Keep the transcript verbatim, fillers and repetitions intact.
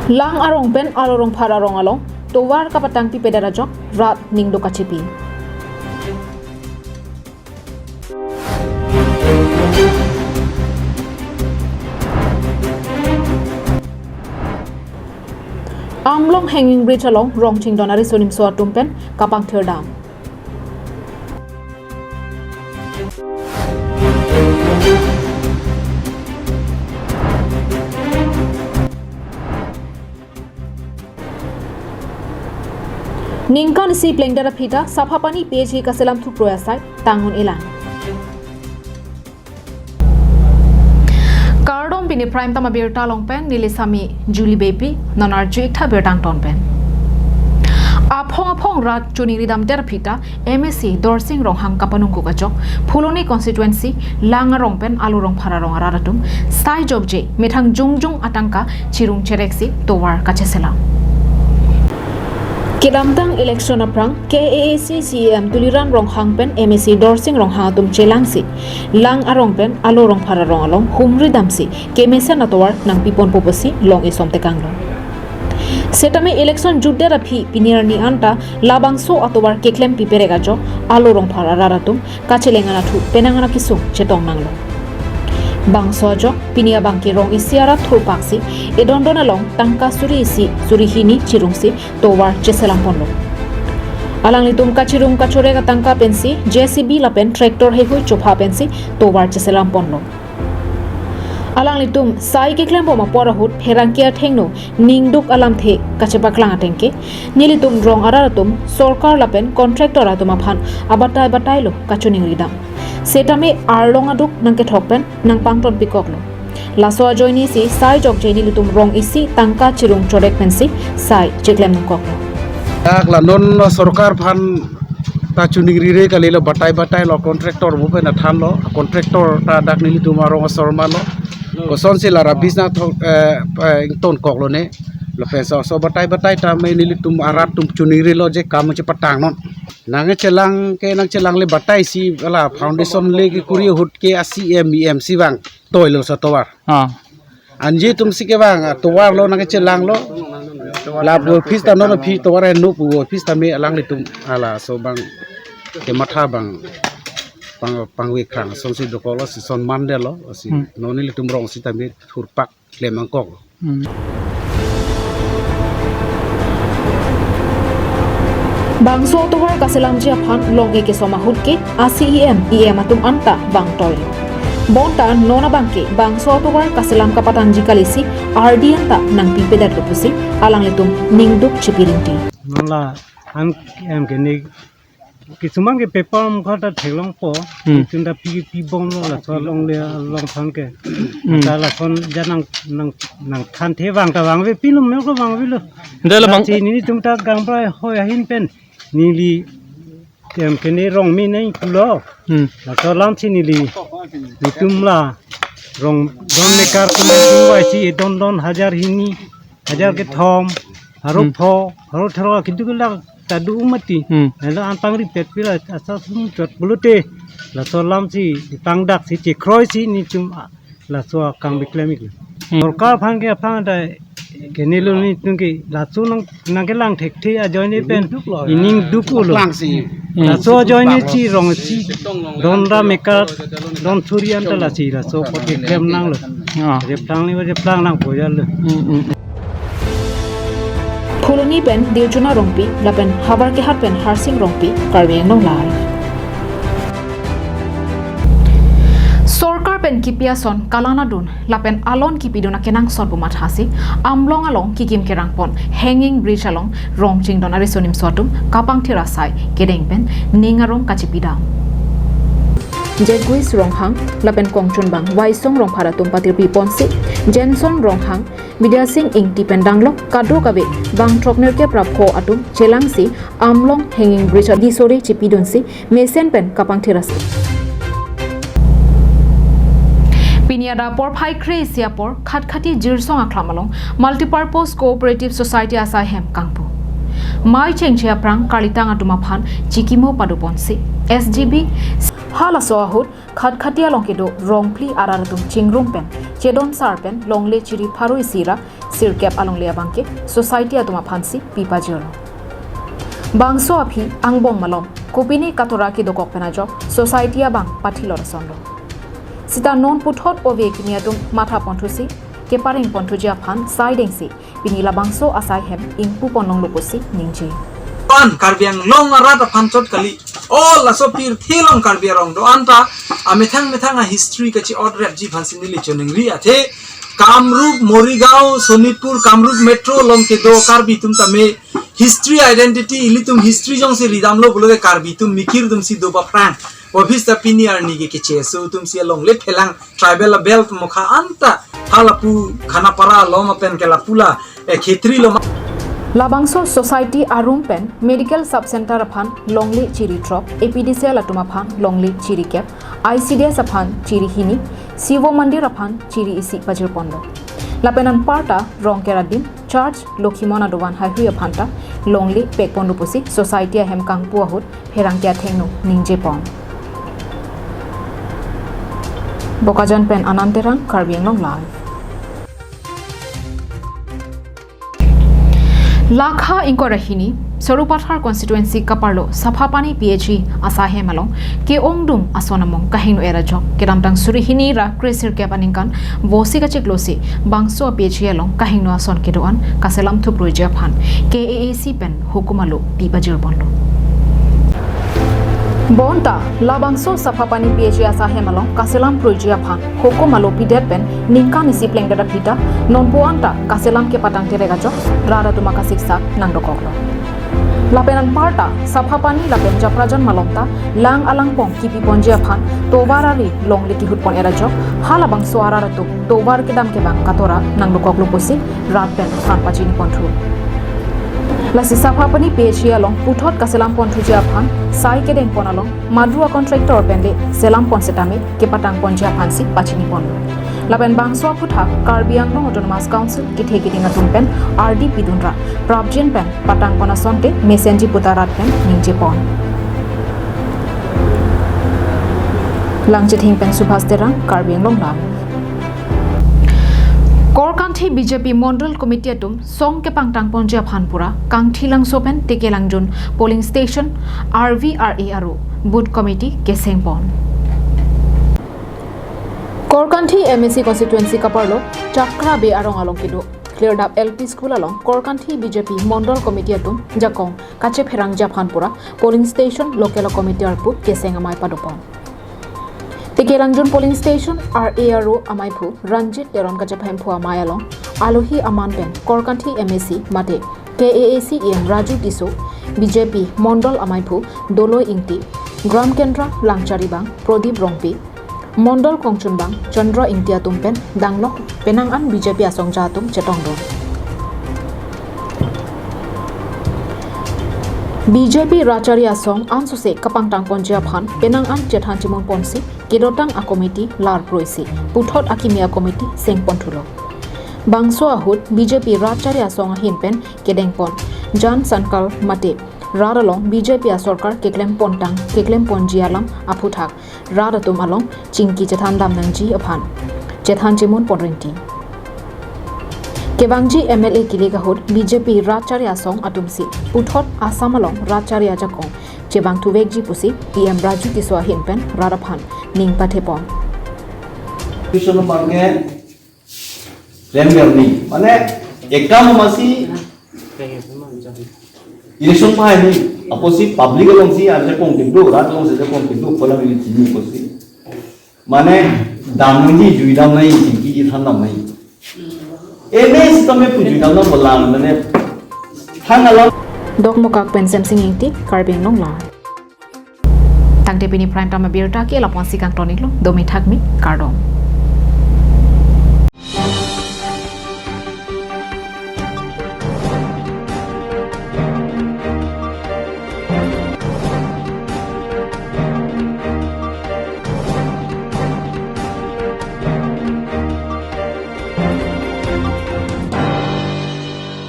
Lang arong pen Alo Rongphar arong along tovar kapatangpipedet ajok rat ningduk kachipi. Amlong Hanging Bridge along rong chingdon ariso nimso atum pen kapangthirdam. Ningkan isi plengdet aphi ta sapha pani P H E kaselam thukroi asai tang un-elang. Kardom, pini Prime Time abirta along pen neli Sami Julie Beypi, non arju-ik tha birta angton pen. Aphong aphong rat choningridamdet aphi ta M A C Dorsing Ronghang kapanungkuk ajok Phuloni constituency Lang arong pen Alo Rongphar arong arat atum sai jokje methang jongjong atangka chirung chereksi tovar kacheselam. Kedamtang election aphrang K A A C C E M Tuliram Ronghang pen M A C Dorsing Ronghang atum chelangsi Lang arong pen Alo Rongphar arong along humridamsi kemesen atovar nangpiponpo pusi long isom tekanglo. Setame election jutdet aphi pini arni anta labangso atovar keklem piperek ajok Alo Rongphar arat atum kacheleng anathu penang anakesung chetong nanglo. Bangso ajok pini abangke rong isi arat thurpaksi edondon along tangka suri isi suri hini chirungsi tovar cheselamponlo. Alanglitum kachirung kachorek atangka pensi J C B lapen tractor heihui chopha pensi tovar cheselamponlo. Alanglitum sai keklembom apor ahut pherangke athengno ningduk alamthe kachepaklang atengke, nelitum rong arat atum sorkar lapen contractor atum aphan abatai batailo kachoningridam. Setame arlong aduk nangkethok pen nangpangtonpikoklo. Laso ajoinesi sai jokje nelitum rong isi tangka chirung chorek pensi sai cheklem nangkoklo. Dak la non sorkar aphan ta choningrire kalilo, batai batailo, contractor mo pen athanlo, contractor ta dak nelitum arong asor malo. Kosonsi la rubbish nangthok, eh, eh, ingtonkoklo ne. Lapen so, so batai batai tame nelitum arat atum choningrilo je kam chepatangnon. Nangchelang ke nangchelangle bataisi la foundation le kekuri ahut ke a C M E M si vang toilo so tovar. Ah. Anji atumsi kevang, ah, tovarlo nangchelanglo. La office ta non aphi tovar heno pu office tame alanglitum ala so bang kematha bang pang pangvekrang asonsi dokoklo si son mandetlo si. Hmm. Non nelitum rong sitame thurpak klem nangkoklo. Hmm. Bangso atovar kaselamji aphan long-e kesom ahut ke a C E M, E M atum anta vangtoilo. Bonta non abangke bangso atovar kaselam kapatangji kalisi ardi anta nangpipedetlo pusi alanglitum ningduk chipirinti. Non la an em kene kisuman ke paper mukha ta theklongpo. Hmm. Chunda pi pibomlo laso longle along aphan ke. Hmm. Ta lason ja nang nang nangthanthe vang ta vangve pilo, mel ko vangvelo. Nda la bang- Lasi nelitum ta Gaonbura hoi ahin pen neli em kene rong me nai pulo. Hmm. Laso alamsi neli nelitum la rong don mekar kumai tumbai si edondon hajar hini, hajar kethom, haro Hmm. pho, haro thero kedo kelak ta do mati. Hmm. Lalu an pangripet pila asa sum chot pulote. Laso alamsi pangdaksi chekroisi nelitum, ah, laso akam keklem-iklo. Hmm. Sorkar aphan ke aphan ta kenelo nelitum ke laso nang nangkelang thekthe ajoine pen iningduklo. Langsi. Hmm. Laso ajoinesi rong isi don ra mekar don suri anta lasi laso apot keklem nanglo. Ah. Replang ni replang nangpo jalo. Hmm, hmm. Phuloni pen Dirjuna Rongpi, lapen Howraghat pen Harsing Rongpi, Karbi Anglong Live. Sorkar pen kipi ason kalang adun, lapen alon kipidun akenangsot pu mathasi, Amlong along kikim kerangpon, Hanging Bridge along, rong chingdon ariso nimso atum, kapangthir asai, kedeng pen, ning arong kachipidam. Jagwis Ronghang, lapen kongchunbang, Waisong Rongphar atum patirpiponsi, Jenson Ronghang, Bidya Sing Ingti pen danglo kadokave bang throknerkep ra pho atum chelangsi Amlong Hanging Bridge adisori chipidunsi mesen pen kapangthir asai. Pini adap porphai kre-isi apor Khatkhati Jirsong Akhlam along Multipurpose Cooperative Society asai hem kangpu. Mei chengche aphrang karlitang atum aphan chikimo padoponsi S G B Halaso ahut Khatkhati along kedo rong phli arat atum chingrum pen chedon sar pen longle chiri pharo isi ra sirkep alongle abangke society atum aphansi pipajirlo. Bangso aphi angbong malom kopine katora kedokok pen ajok society abang pathilor asonlo. Sita non puthot ove kimi atum matha ponthusi kepareng ponthuji aphan saidengsi pini labangso asai hem ingpu ponlonglo pusi ningje. Pan Karbi Anglong arat aphan chot kali. All laso pirthe along Karbi arong do-an ta amethang methang a history kachi-otrepji aphansi neli choningri athe Kamrup, Morigaon, Sonitpur, Kamrup Metro along kedo Karbi atum tame history identity ilitum history jongsi ridamlo pulote Karbi atum mikir atumsi do baphrang. Office ta pini arni ke kecheso atumsi alongle phelang tribal a belt mokha anta halapu Khanapara along pen ke lapu la, eh, Khetri along. Labangso society arum pen medical sub center aphan longle chiri throk, A P D C L atum aphan longle chiri kep, I C D S aphan chiri hini, Shivo Mandir aphan chiri isi pajir ponlo. Lapen anparta Rongker adim church Lokhimon adovan haihui aphan ta longle pek ponlo pusi society ahem kangpu ahut pherangke athengno ningje pon. Bokajan pen Anand Terang, Karbi Anglong Live. Lakha ingkoi ra hini, Sarupathar constituency kaparlo Saphapani P H E asai hem along ke-ongdung ason among kahingno er ajok kedamtang suri hini ra kre sirkep aningkan vosi kachiklosi bangso a P H E along kahingno ason kedo-an kaselam thupruiji aphan K A A C pen hukum alo pipajir ponlo. Bonta labangso Saphapani P H E asai hem along kaselam pruiji aphan hukum alo pidet pen ningkan isi plengdet aphi ta nonpu anta kaselam kepatang terek ajok rat atum akasiksak nangdokoklo. Lapen anparta Saphapani lapen Japrajan malom ta lang alangpong kipi ponji aphan tovar ari longle kihut pon er ajok halabangso arat atum tovar kedam kevang katora nangdokoklo pusi rat pen than pachini ponthu. Lasi Saphapani P H E along puthot kaselam ponthuji aphan sai kedeng pon along madu a contractor pen le selam pon setame kepatang ponji aphansi pachini ponlo. Lapen bangso aphuthak Karbi Anglong Autonomous Council kethe keding atum pen ardi pidun ra prapjin pen patang pon asonte mesenji puta rat pen ningje pon. Langchithing pen Subhas Terang, Karbi Anglong Live. Korkanthi B J P Mondol Committee atum song kepangtang ponji aphan pura Kangthilangso pen Tekelangjun polling station R V R A aro booth committee keseng pon. Korkanthi M A C constituency kaparlo Chakra Bey arong along kedo Klirdap L P School along Korkanthi B J P Mondol Committee atum jakong kachepherangji aphan pura polling station local committee arpu keseng amei padopon. Tekelangjun polling station R A aro ameiphu Ranjit Teron kachephemphu amei along alohi aman pen Korkanthi M A C mate K A A C E M Raju Tisso, B J P Mondol ameiphu Doloi Ingti, Gram Kendra Langcharibang Prodip Rongpi, Mondol kongchunbang Chandra Ingti atum pen danglok penang an B J P asongja atum chetongdun. B J P Rachari asong ansose kapangtang ponji aphan penang an chethan chimun ponsi kedotang a committee lar proisi puthot akimi a committee seng ponthulo. Bangso ahut B J P Rachari asong ahin pen kedeng pon Jan Sankalp mate rat along B J P asorkar keklem pontang keklem ponji alam aphuthak rat atum along chingki chethan dam nangji aphan chethan chimun pon rinti. Kevangji M L A kilik ahut B J P Rachari asong atumsi puthot Assam along Rachari ajakong chevang thuvekji pusi E M Raju Tisso ahin pen rat aphan ning pathe pon. Question number ke rem rem ni. Mane ekam masi election pai ni. Apotsi public alongsi ajakong kedo, rat alongsi ajakong kedo, kolam ini chini apotsi. Mane dam nangji, jui dam nangji, chingki chethan dam nangji. Ene sitame pu jui dam nang bolang, mane thang alam. Dokmoka pen Semsing Ingti, Karbi Anglong Live. Tangte pini prime time abirta ke lapu-ansi kangton-iklo, domi thakmi, kardom.